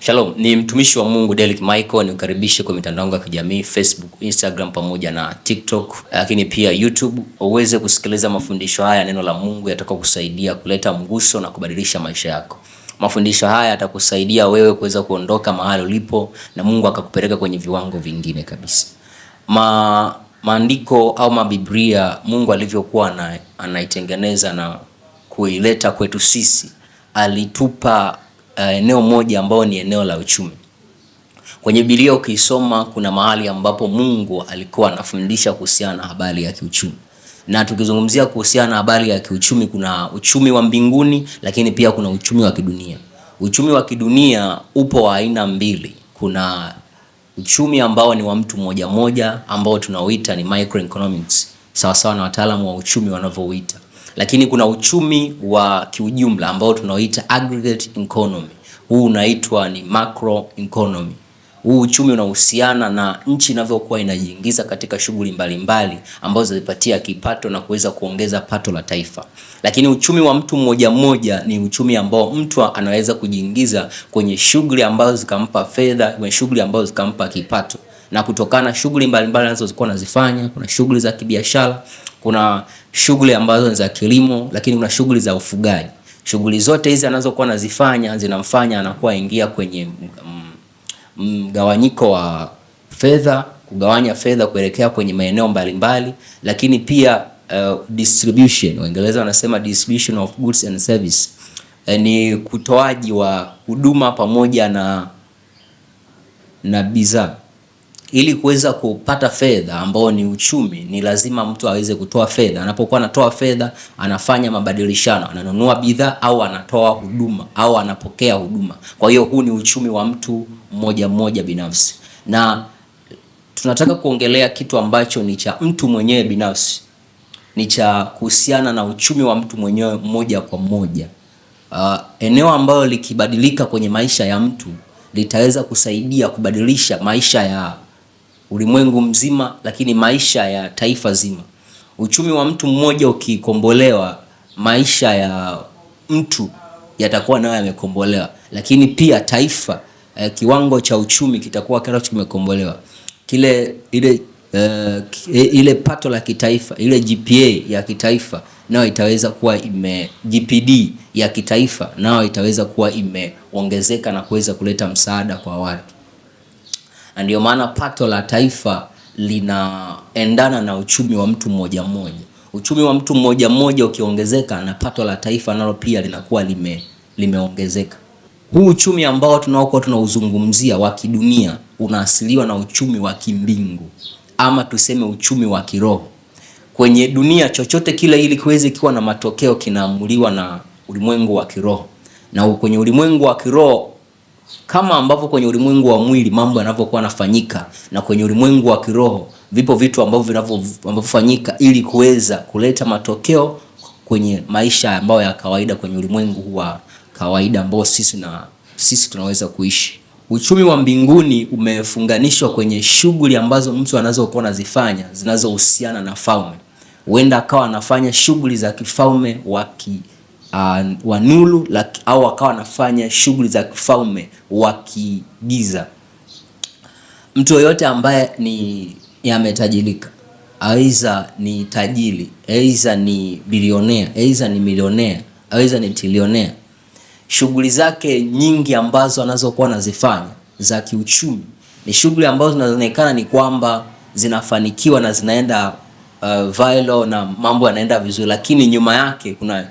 Shalom, ni mtumishi wa Mungu Delic Michael, nikukaribishe kwa mitandao yangu ya kijamii Facebook, Instagram pamoja na TikTok, lakini pia YouTube, uweze kusikiliza mafundisho haya neno la Mungu yatakayokusaidia kuleta mguso na kubadilisha maisha yako. Mafundisho haya yatakusaidia wewe kuweza kuondoka mahali ulipo na Mungu akakupeleka kwenye viwango vingine kabisa. Maandiko au mabiblia Mungu alivyokuwa anaitengeneza na kuileta kwetu sisi, alitupa eneo moja ambao ni eneo la uchumi. Kwenye Biblia ukisoma kuna mahali ambapo Mungu alikuwa anafundisha kuhusiana na habari ya kiuchumi. Na tukizungumzia kuhusiana na habari ya kiuchumi, kuna uchumi wa mbinguni, lakini pia kuna uchumi wa kidunia. Uchumi wa kidunia upo wa aina mbili. Kuna uchumi ambao ni wa mtu mmoja mmoja ambao tunauita ni microeconomics, sawa sawa na wataalamu wa uchumi wanavyouita. Lakini kuna uchumi wa kiujumla ambao tunauita aggregate economy. Huu unaitwa ni macro economy. Huu uchumi unahusiana na nchi inavyokuwa inajiingiza katika shughuli mbalimbali ambazo zinapatia kipato na kuweza kuongeza pato la taifa. Lakini uchumi wa mtu mmoja mmoja ni uchumi ambao mtu anaweza kujiingiza kwenye shughuli ambazo zikampa fedha, kwenye shughuli ambazo zikampa kipato. Na kutokana shughuli mbalimbali anazokuwa anazifanya, kuna shughuli za kibiashara, kuna shughuli ambazo ni za kilimo, lakini kuna shughuli za ufugaji. Shughuli zote hizi anazokuwa anazifanya zinamfanya anakuwa ingia kwenye mgawanyiko wa fedha, kugawanya fedha kuelekea kwenye maeneo mbalimbali, lakini pia distribution, Waingereza wanasema distribution of goods and service, ni kutoaji wa huduma pamoja na bidhaa. Ili kuweza kupata fedha ambao ni uchumi, ni lazima mtu aweze kutoa fedha. Anapokuwa anatoa fedha, anafanya mabadilishano, ananunua bidhaa au anatoa huduma au anapokea huduma. Kwa hiyo huu ni uchumi wa mtu mmoja mmoja binafsi. Na tunataka kuongelea kitu ambacho ni cha mtu mwenyewe binafsi, ni cha kuhusiana na uchumi wa mtu mwenyewe mmoja kwa mmoja. Eneo ambalo likibadilika kwenye maisha ya mtu litaweza kusaidia kubadilisha maisha ya ulimwengu mzima, lakini maisha ya taifa zima. Uchumi wa mtu mmoja ukikombolewa, maisha ya mtu yatakuwa nayo yamekombolewa, lakini pia taifa, kiwango cha uchumi kitakuwa kimekombolewa. Kile ile pato la kitaifa, ile GPA ya kitaifa nayo itaweza kuwa GPD ya kitaifa nayo itaweza kuwa imeongezeka na kuweza kuleta msaada kwa watu. Na ndio maana pato la taifa linaendana na uchumi wa mtu mmoja mmoja. Uchumi wa mtu mmoja mmoja ukiongezeka, na pato la taifa nalo pia linakuwa limeongezeka. Huu uchumi ambao tunaokuwa tunauzungumzia wa kidunia unaasiliwa na uchumi wa kimbingu, ama tuseme uchumi wa kiroho. Kwenye dunia chochote kile ili kiweze kuwa na matokeo kinaamuliwa na ulimwengu wa kiroho. Na kwenye ulimwengu wa kiroho, kama ambavyo kwenye ulimwengu wa mwili mambo yanavyokuwa yanafanyika, na kwenye ulimwengu wa kiroho vipo vitu ambavyo vinavyofanyika ili kuweza kuleta matokeo kwenye maisha ambayo ya kawaida, kwenye ulimwengu huu wa kawaida ambao sisi tunaweza kuishi. Uchumi wa mbinguni umefunganishwa kwenye shughuli ambazo mtu anazokuwa anazifanya zinazohusiana na falme. Huenda akawa anafanya shughuli za kifalme wa nuru, au akawa anafanya shughuli za kifalme wa kigiza. Mtu yoyote ambaye ni ametajirika, aidha ni tajiri, aidha ni bilionea, aidha ni milionea, aidha ni trilionea, shughuli zake nyingi ambazo anazokuwa anazifanya za kiuchumi ni shughuli ambazo zinaonekana ni kwamba zinafanikiwa na zinaenda viral na mambo yanaenda vizuri, lakini nyuma yake kuna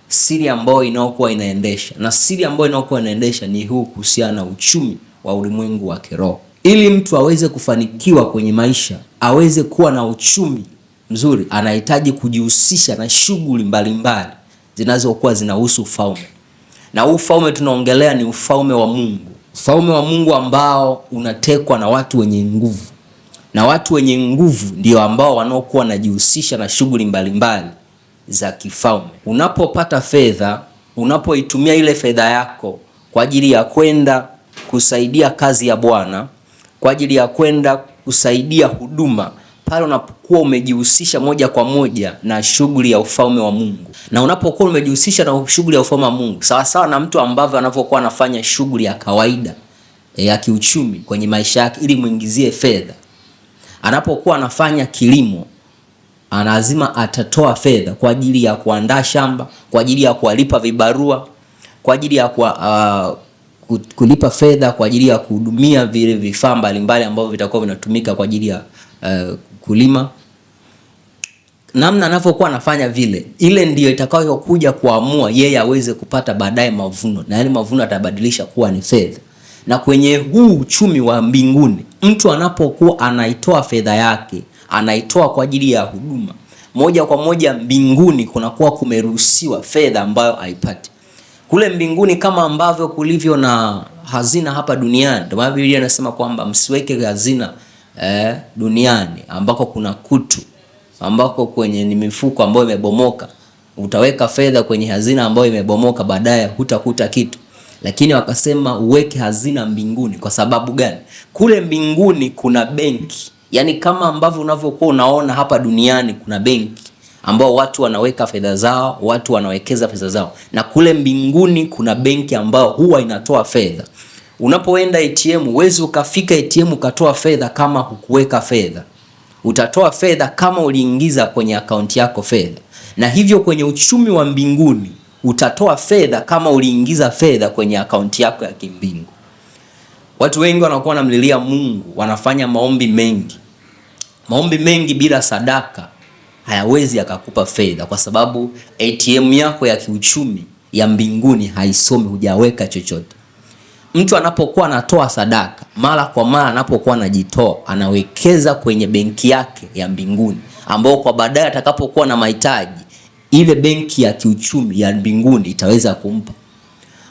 siri ambayo inayokuwa inaendesha, na siri ambayo inayokuwa inaendesha ni huu kuhusiana na uchumi wa ulimwengu wa kiroho. Ili mtu aweze kufanikiwa kwenye maisha, aweze kuwa na uchumi mzuri, anahitaji kujihusisha na shughuli mbalimbali zinazokuwa zinahusu ufalme. Na huu ufalme tunaongelea ni ufalme wa Mungu. Ufalme wa Mungu ambao unatekwa na watu wenye nguvu. Na watu wenye nguvu ndio ambao wanaokuwa wanajihusisha na shughuli mbalimbali za kifalme. Unapopata fedha, unapoitumia ile fedha yako kwa ajili ya kwenda kusaidia kazi ya Bwana, kwa ajili ya kwenda kusaidia huduma, pale unapokuwa umejihusisha moja kwa moja na shughuli ya ufalme wa Mungu. Na unapokuwa umejihusisha na shughuli ya ufalme wa Mungu, sawa sawa na mtu ambavyo anavyokuwa anafanya shughuli ya kawaida ya kiuchumi kwenye maisha yake ili muingizie fedha. Anapokuwa anafanya kilimo, lazima atatoa fedha kwa ajili ya kuandaa shamba, kwa ajili ya kuwalipa vibarua, kwa ajili ya kulipa fedha kwa ajili ya kuhudumia vile vifaa mbalimbali ambavyo vitakuwa vinatumika kwa ajili ya kulima. Namna anavyokuwa anafanya vile, ile ndiyo itakayokuja kuamua yeye aweze kupata baadaye mavuno, na yale mavuno atabadilisha kuwa ni fedha. Na kwenye huu uchumi wa mbinguni, mtu anapokuwa anaitoa fedha yake, anaitoa kwa ajili ya huduma, moja kwa moja mbinguni kunakuwa kumeruhusiwa fedha ambayo haipati kule mbinguni, kama ambavyo kulivyo na hazina hapa duniani. Ndio maana Biblia inasema kwamba msiweke hazina duniani ambako kuna kutu, ambako kwenye ni mifuko ambayo imebomoka. Utaweka fedha kwenye hazina ambayo imebomoka, baadaye hutakuta kitu. Lakini wakasema uweke hazina mbinguni. Kwa sababu gani? Kule mbinguni kuna benki, yaani kama ambavyo unavyokuwa unaona hapa duniani kuna benki ambao watu wanaweka fedha zao, watu wanawekeza fedha zao, na kule mbinguni kuna benki ambayo huwa inatoa fedha. Unapoenda ATM, huwezi ukafika ATM ukatoa fedha kama hukuweka fedha. Utatoa fedha kama uliingiza kwenye akaunti yako fedha, na hivyo kwenye uchumi wa mbinguni utatoa fedha kama uliingiza fedha kwenye akaunti yako ya kimbingu. Watu wengi wanakuwa wanamlilia Mungu, wanafanya maombi mengi, maombi mengi bila sadaka hayawezi yakakupa fedha, kwa sababu ATM yako ya kiuchumi ya mbinguni haisomi, hujaweka chochote. Mtu anapokuwa anatoa sadaka mara kwa mara, anapokuwa anajitoa, anawekeza kwenye benki yake ya mbinguni, ambao kwa baadaye atakapokuwa na mahitaji, ile benki ya kiuchumi ya mbinguni itaweza kumpa.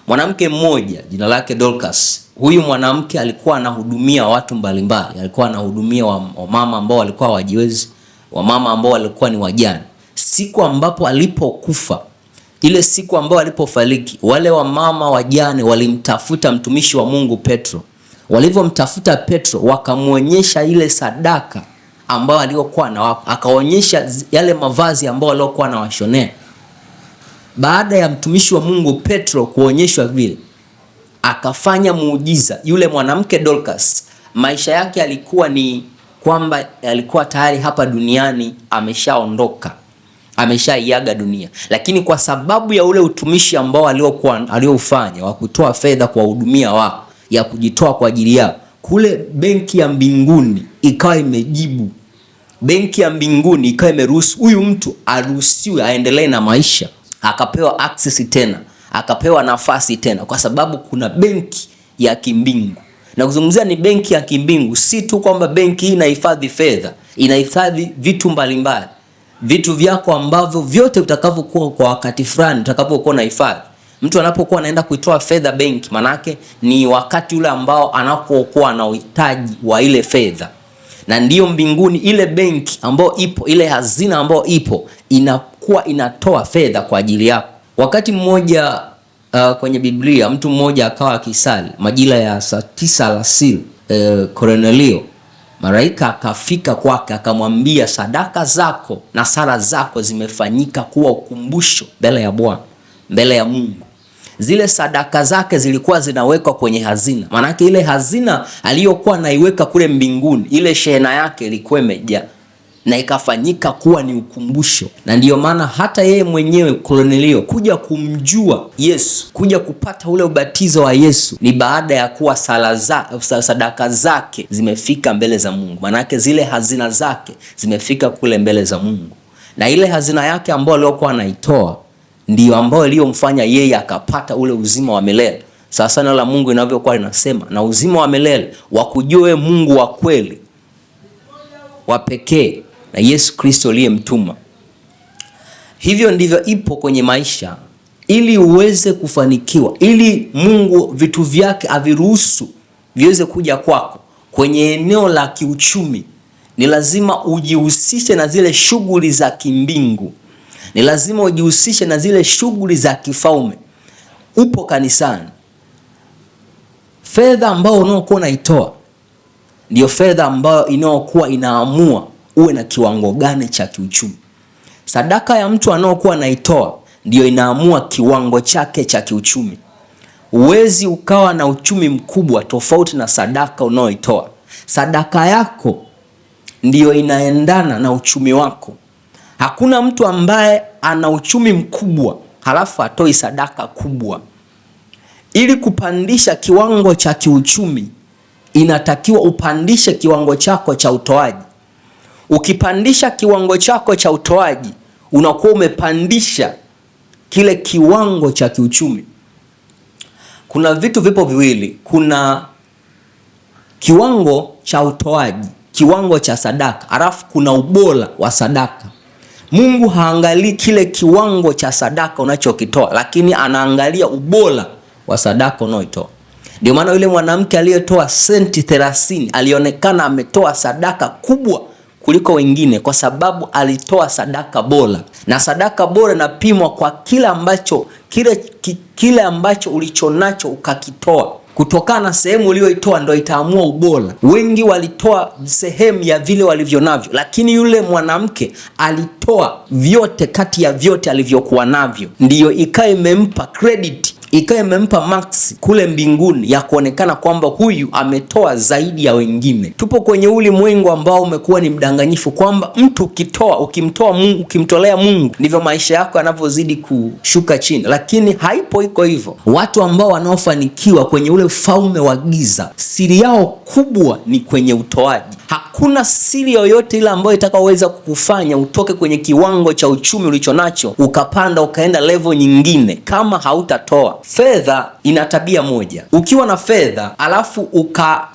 Mwanamke mmoja jina lake Dorcas, huyu mwanamke alikuwa anahudumia watu mbalimbali, alikuwa anahudumia wamama ambao walikuwa hawajiwezi, wamama ambao walikuwa ni wajane. Siku ambapo alipokufa, ile siku ambayo alipofariki, wale wamama wajane walimtafuta mtumishi wa Mungu Petro. Walivyomtafuta Petro, wakamwonyesha ile sadaka ambayo aliyokuwa anawapa, akaonyesha yale mavazi ambayo aliyokuwa anawashonea. Baada ya mtumishi wa Mungu Petro kuonyeshwa vile, akafanya muujiza. Yule mwanamke Dorcas, maisha yake alikuwa ni kwamba alikuwa tayari hapa duniani ameshaondoka, ameshaiaga dunia, lakini kwa sababu ya ule utumishi ambao aliokuwa alioufanya wa kutoa fedha kuwahudumia wao, ya kujitoa kwa ajili yao, kule benki ya mbinguni ikawa imejibu. Benki ya mbinguni ikawa imeruhusu huyu mtu aruhusiwe aendelee na maisha, akapewa access tena, akapewa nafasi tena, kwa sababu kuna benki ya kimbingu. Na kuzungumzia ni benki ya kimbingu, si tu kwamba benki hii inahifadhi fedha, inahifadhi vitu mbalimbali, vitu vyako ambavyo vyote utakavyokuwa kwa wakati fulani utakavyokuwa unahifadhi. Mtu anapokuwa anaenda kuitoa fedha benki, manake ni wakati ule ambao anapokuwa na uhitaji wa ile fedha. Na ndiyo mbinguni ile benki ambayo ipo, ile hazina ambayo ipo, inakuwa inatoa fedha kwa ajili yako. Wakati mmoja kwenye Biblia mtu mmoja akawa akisali majira ya saa 9 alasiri, Kornelio, malaika akafika kwake akamwambia, sadaka zako na sala zako zimefanyika kuwa ukumbusho mbele ya Bwana, mbele ya Mungu. Zile sadaka zake zilikuwa zinawekwa kwenye hazina. Maanake ile hazina aliyokuwa anaiweka kule mbinguni, ile shehena yake ilikuwa imejaa na ikafanyika kuwa ni ukumbusho. Na ndiyo maana hata yeye mwenyewe Kornelio kuja kumjua Yesu, kuja kupata ule ubatizo wa Yesu ni baada ya kuwa sadaka zake zimefika mbele za Mungu. Maanake zile hazina zake zimefika kule mbele za Mungu, na ile hazina yake ambayo aliyokuwa anaitoa ndiyo ambayo iliyomfanya yeye akapata ule uzima wa milele. Sasa neno la Mungu inavyokuwa linasema, na uzima wa milele wa kujua Mungu wa kweli wa pekee na Yesu Kristo aliyemtuma. Hivyo ndivyo ipo kwenye maisha. Ili uweze kufanikiwa, ili Mungu vitu vyake aviruhusu viweze kuja kwako kwenye eneo la kiuchumi, ni lazima ujihusishe na zile shughuli za kimbingu. Ni lazima ujihusishe na zile shughuli za kifalme. Upo kanisani, fedha ambayo unaokuwa unaitoa ndio fedha ambayo inayokuwa inaamua uwe na kiwango gani cha kiuchumi. Sadaka ya mtu anaokuwa anaitoa ndiyo inaamua kiwango chake cha kiuchumi. Huwezi ukawa na uchumi mkubwa tofauti na sadaka unaoitoa. Sadaka yako ndiyo inaendana na uchumi wako. Hakuna mtu ambaye ana uchumi mkubwa halafu atoi sadaka kubwa. Ili kupandisha kiwango cha kiuchumi, inatakiwa upandishe kiwango chako cha utoaji. Ukipandisha kiwango chako cha utoaji, unakuwa umepandisha kile kiwango cha kiuchumi. Kuna vitu vipo viwili, kuna kiwango cha utoaji, kiwango cha sadaka, halafu kuna ubora wa sadaka. Mungu haangalii kile kiwango cha sadaka unachokitoa, lakini anaangalia ubora wa sadaka unaoitoa. Ndio maana yule mwanamke aliyetoa senti 30 alionekana ametoa sadaka kubwa kuliko wengine, kwa sababu alitoa sadaka bora, na sadaka bora inapimwa kwa kile ambacho kile ambacho ulichonacho ukakitoa kutokana na sehemu uliyoitoa ndo itaamua ubora. Wengi walitoa sehemu ya vile walivyonavyo, lakini yule mwanamke alitoa vyote kati ya vyote alivyokuwa navyo, ndiyo ikawa imempa credit, ikawa imempa max kule mbinguni ya kuonekana kwamba huyu ametoa zaidi ya wengine. Tupo kwenye ulimwengu ambao umekuwa ni mdanganyifu, kwamba mtu ukitoa, ukimtoa Mungu, ukimtolea Mungu ndivyo maisha yako yanavyozidi kushuka chini, lakini haipo iko hivyo. Watu ambao wanaofanikiwa kwenye ule ufalme wa giza, siri yao kubwa ni kwenye utoaji. Hakuna siri yoyote ile ambayo itakayoweza kukufanya utoke kwenye kiwango cha uchumi ulichonacho ukapanda ukaenda level nyingine kama hautatoa. Fedha ina tabia moja. Ukiwa na fedha alafu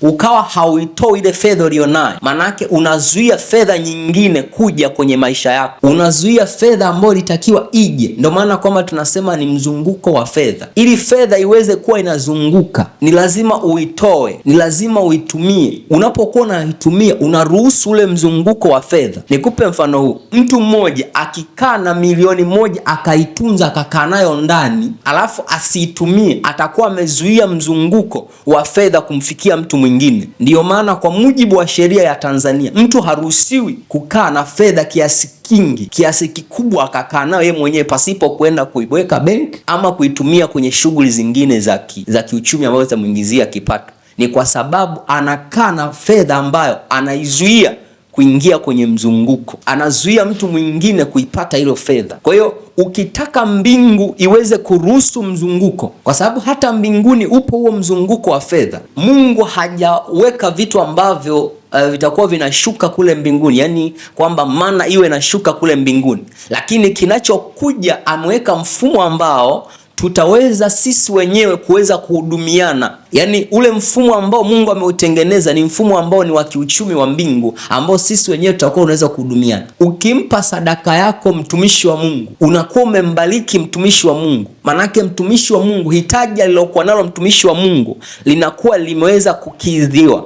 ukawa hauitoi ile fedha ulionayo, manake unazuia fedha nyingine kuja kwenye maisha yako, unazuia fedha ambayo ilitakiwa ije. Ndio maana kwamba tunasema ni mzunguko wa fedha. Ili fedha iweze kuwa inazunguka, ni lazima uitoe, ni lazima uitumie. Unapokuwa unaitumia, unaruhusu ule mzunguko wa fedha. Nikupe mfano huu, mtu mmoja akikaa na 1,000,000 akaitunza akakaa nayo ndani, alafu asiitumie, atakuwa amezuia mzunguko wa fedha kumfikia mtu mwingine. Ndiyo maana kwa mujibu wa sheria ya Tanzania, mtu haruhusiwi kukaa na fedha kiasi kingi, kiasi kikubwa akakaa nayo yeye mwenyewe pasipo kwenda kuiweka benki ama kuitumia kwenye shughuli zingine za kiuchumi ambazo zitamuingizia kipato. Ni kwa sababu anakaa na fedha ambayo anaizuia kuingia kwenye mzunguko, anazuia mtu mwingine kuipata hilo fedha. Kwa hiyo ukitaka mbingu iweze kuruhusu mzunguko, kwa sababu hata mbinguni upo huo mzunguko wa fedha. Mungu hajaweka vitu ambavyo vitakuwa vinashuka kule mbinguni, yani kwamba mana iwe inashuka kule mbinguni, lakini kinachokuja ameweka mfumo ambao tutaweza sisi wenyewe kuweza kuhudumiana. Yaani ule mfumo ambao Mungu ameutengeneza ni mfumo ambao ni wa kiuchumi wa mbingu, ambao sisi wenyewe tutakuwa unaweza kuhudumiana. Ukimpa sadaka yako mtumishi wa Mungu, unakuwa umembariki mtumishi wa Mungu. Manake mtumishi wa Mungu, hitaji alilokuwa nalo mtumishi wa Mungu linakuwa limeweza kukidhiwa.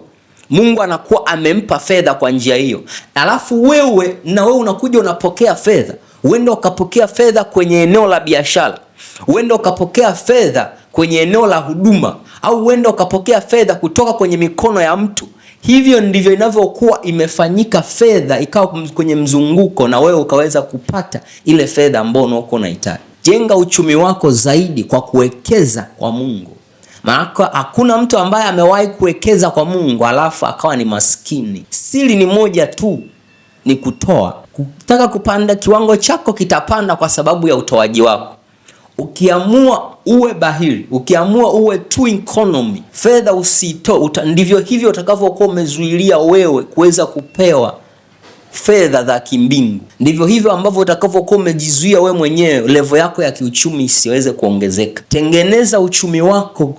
Mungu anakuwa amempa fedha kwa njia hiyo. Alafu wewe na wewe unakuja unapokea fedha. Uende ukapokea fedha kwenye eneo la biashara, uende ukapokea fedha kwenye eneo la huduma, au uende ukapokea fedha kutoka kwenye mikono ya mtu. Hivyo ndivyo inavyokuwa imefanyika fedha ikawa kwenye mzunguko, na wewe ukaweza kupata ile fedha ambayo unakuwa unahitaji. Jenga uchumi wako zaidi kwa kuwekeza kwa Mungu. Maana hakuna mtu ambaye amewahi kuwekeza kwa Mungu alafu akawa ni maskini. Siri ni moja tu, ni kutoa. Kutaka kupanda kiwango chako kitapanda kwa sababu ya utoaji wako. Ukiamua uwe bahili, ukiamua uwe tu economy, fedha usitoe, ndivyo hivyo utakavyokuwa umezuilia wewe kuweza kupewa fedha za kimbingu. Ndivyo hivyo ambavyo utakavyokuwa umejizuia wewe mwenyewe level yako ya kiuchumi isiweze kuongezeka. Tengeneza uchumi wako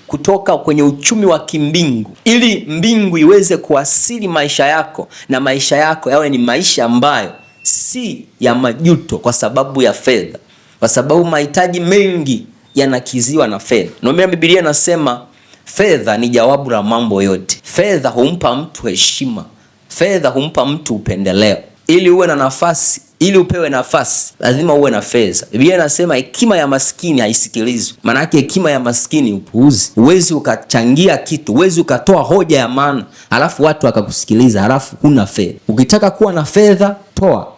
kutoka kwenye uchumi wa kimbingu, ili mbingu iweze kuasili maisha yako na maisha yako yawe ni maisha ambayo si ya majuto kwa sababu ya fedha, kwa sababu mahitaji mengi yanakiziwa na fedha. Ndio maana Biblia inasema fedha ni jawabu la mambo yote. Fedha humpa mtu heshima, fedha humpa mtu upendeleo. Ili uwe na nafasi, ili upewe nafasi, lazima uwe na fedha. Biblia inasema hekima ya maskini haisikilizwi. Maana yake hekima ya maskini upuuzi. Huwezi ukachangia kitu, huwezi ukatoa hoja ya maana halafu watu wakakusikiliza, halafu huna fedha. Ukitaka kuwa na fedha, toa.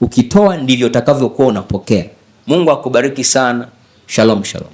Ukitoa ndivyo utakavyokuwa unapokea. Mungu akubariki sana. Shalom, shalom.